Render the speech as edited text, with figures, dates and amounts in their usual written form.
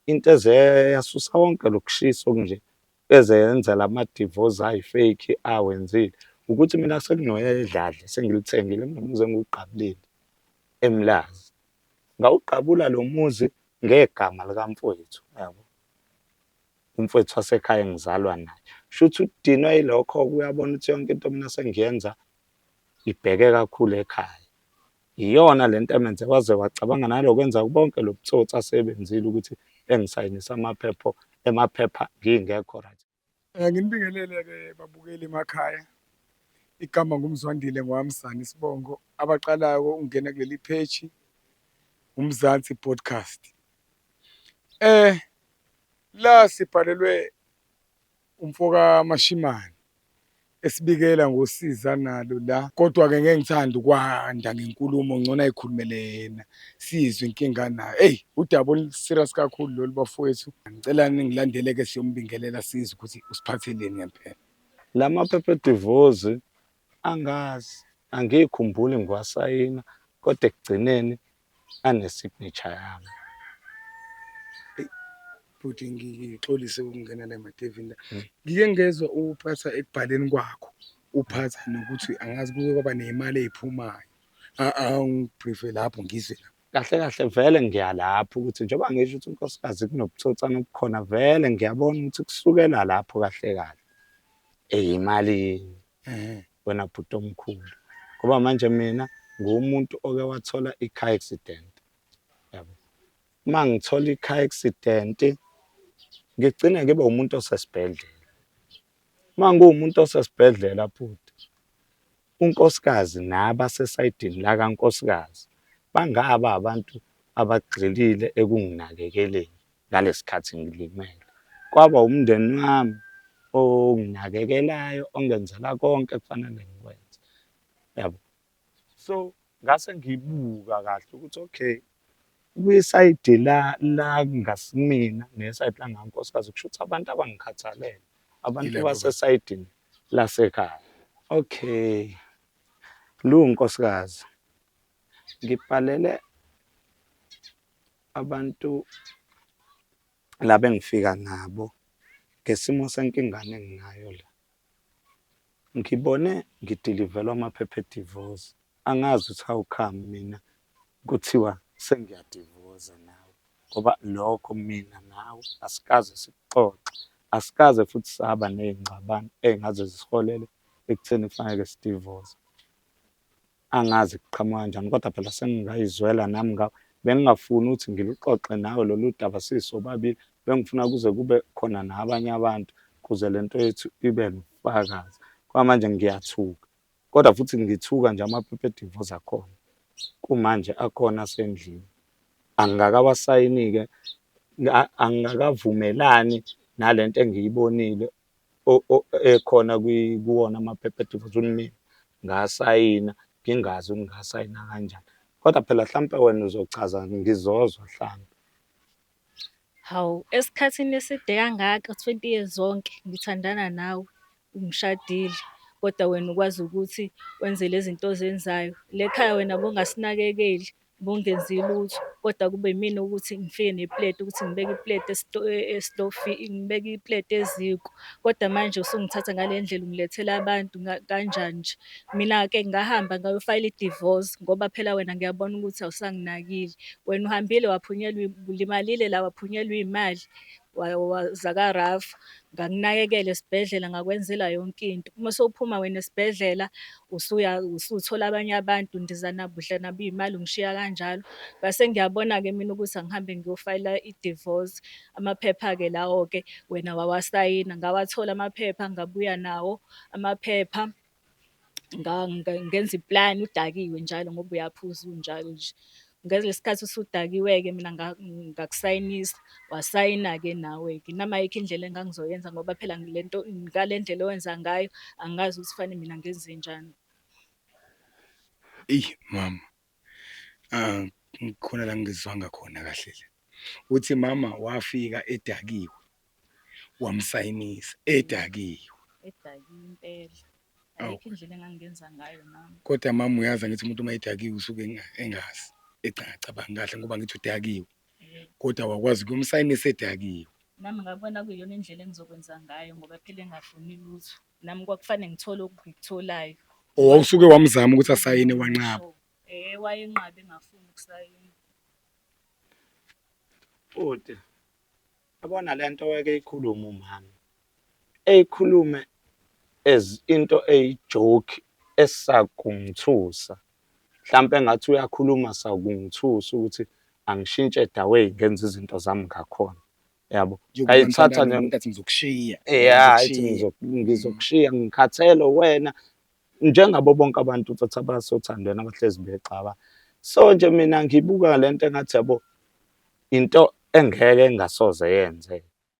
Into eze yasusa wonke lokushisa okunje eze yenza lama-divorce ayi-fake awenzile ukuthi mina sekunoyedladla sengilithengile kunomuzi engiwuqabulile eMlazi. Ngawuqabula lo muzi ngegama likamfowethu yabo. Umfowethu wasekhaya engizalwa naye. Shuthi udinwe yilokho-ke uyabona ukuthi yonke into mina sengiyenza ibheke kakhulu ekhaya. Iyona le nto emenze waze wacabanga nalokwenza bonke lo butsotsi asebenzile ukuthi engisayinise amaphepha emaphepha ngingekho right. Nginibingelele-ke babukeli emakhaya. Igama nguMzwandile ngowamsani isibongo. Abaqalayo ukungena kuleli page uMzansi Podcast. La sibhalelwe umfoka Mashimane esibikela ngosiza nalo la kodwa-ke ngeke ngithande ukwanda ngenkulumo ngcono ayikhulumele yena sizwe inkinga nayo. Eyi udaba olu-serious kakhulu lolu bafowethu. Ngicela ningilandele-ke siyombingelela sizwe ukuthi usiphatheleni ngempela. La maphepha edivozi angazi, angiyikhumbuli ngiwasayina kodwa ekugcineni ane-signature yami. Bhuti ngixolise ukungena la emadevini la. Ngike ngezwa uphatha ekubhaleni kwakho, uphatha nokuthi angazi kuke kwaba ney'mali ey'phumayo. Awungibriefe lapho ngizwe la. Kahle kahle vele ngiyalapho ukuthi njengoba ngisho ukuthi unkosikazi kunobutsotsana obukhona vele ngiyabona ukuthi kusukela lapho kahle kahle. Eyimalini wena bhuti omkhulu ngoba manje mina nguwumuntu oke wathola i-car accident yabo. Uma ngithola i-car accident ngigcine ngibe umuntu osesibhedlela. Uma ngiwumuntu osesibhedlela bhuti, unkosikazi nabasesayidini lakankosikazi bangaba abantu abagxilile ekunginakekeleni ngalesi khathi ngilimele. Kwaba umndeni wami onginakekelayo, ongenzela konke ekufanele ngikwenze, yabo. So, ngase ngibuka kahle ukuthi okay, kwisayidi la la ngasimina nesayidi la ngankosikazi kusho ukuthi abantu abangikhathalele abantu Yilabo bantu. basesayidini lasekhaya. Okay, lu nkosikazi, ngibhalele abantu laba engifika nabo ngesimo senkingane enginayo la. Ngibone ngidilivelwa amaphepha edivozi, angazi ukuthi how come mina kuthiwa sengiyadivoza nawe ngoba lokho mina nawe asikaze sikuxoxe, asikaze futhi saba ney'ngxabano ey'ngaze zisiholele ekutheni kufanele sidivoze. Angazi kuqhamuka kanjani kodwa phela sengingayizwela nami ngawe. Bengingafuni ukuthi ngiluxoxe nawe lolu daba sisobabili, bengifuna kuze kube khona nabanye abantu kuze le nto yethu ibe nobufakazi. Kwamanje ngiyathuka kodwa futhi ngithuka nje amaphepha edivozi akhona, kumanje akhona asendlini. Angikakawasayini-ke, angikakavumelani nale nto engiyibonile ekhona kuwona amaphepha edivozi ukuthi mina ngasayina ngingazi ukuthi ngasayina kanjani. Kodwa phela hlampe wena uzochaza ngizozwa hlampe. Hawu, esikhathini eside kangaka, 20 years zonke ngithandana nawe, ungishadile, kodwa wena ukwazi ukuthi wenze le zinto ozenzayo. Le khaya wena bongasinakekeli, ubungenzi lutho, kodwa kube imina ukuthi ngifike nepleti ukuthi ngibeke ipleti ngibeke ipleti eziko. Kodwa manje usungithatha ngale ndlela ungilethela abantu kanjani nje? Mina-ke ngahamba ngayofayela i-divorce ngoba phela wena ngiyabona ukuthi awusanginakile. Wena uhambile waphunyelwa ulimalile la waphunyelwa iy'mali zaka-RAF, ngakunakekela esibhedlela ngakwenzela yonke into. Uma sewuphuma wena esibhedlela usuya usuthola abanye abantu undiza nabo udla nabo iy'mali ungishiya kanjalo. Ngase ngiyabona-ke mina ukuthi angihambe ngiyofayela i-divorce. Amaphepha-ke lawo-ke wena wawasayina, ngawathola amaphepha ngabuya nawo amaphepha ngenza iplani udakiwe njalo ngoba uyaphuza unjalo nje. Ngalesi sikhathi usudakiwe-ke mina ngakusayinisa, wasayina-ke nawe-ke. Nami ayikho indlela engangizoyenza ngoba phela le nto ngale ndlela owenza ngayo angazi ukuthi fanele mina ngenzenjani. Eyi mama, khona la ngingezwanga khona kahle la. Uthi mama wafika edakiwe, wamsayinisa edakiwe. Edakiwe impela. Awu. Ayikho indlela engangenza ngayo nami. Kodwa mama uyazi angithi umuntu uma edakiwe usuke engazi, engacabangi kahle ngoba ngithi udakiwe. Kodwa wakwazi ukuyomsayinisa edakiwe. Nami ngabona kuyiyona indlela engizokwenza ngayo ngoba phela engafuni lutho. Nami kwakufanele ngithole okutholayo. Owawusuke wamzama ukuthi asayine wanqaba. Wayenqaba engafuni ukusayina. Bhuti, yabona le nto weke ikhulume umama, eyikhulume as into eyi-joke esakungithusa. Mhlampe engathi uyakhuluma sakungithusa ukuthi angishintshe the way ngenza izinto zami ngakhona. Yabo. Ngayithatha nje umuntu athi ngizokushiya. Yeah, athi ngizokushiya ngikhathele wena. Njengabo bonke abantu uthatha abasothandweni abahlezi bexaba. So nje mina ngibuka lento engathi yabo into engeke engasoze yenzeke.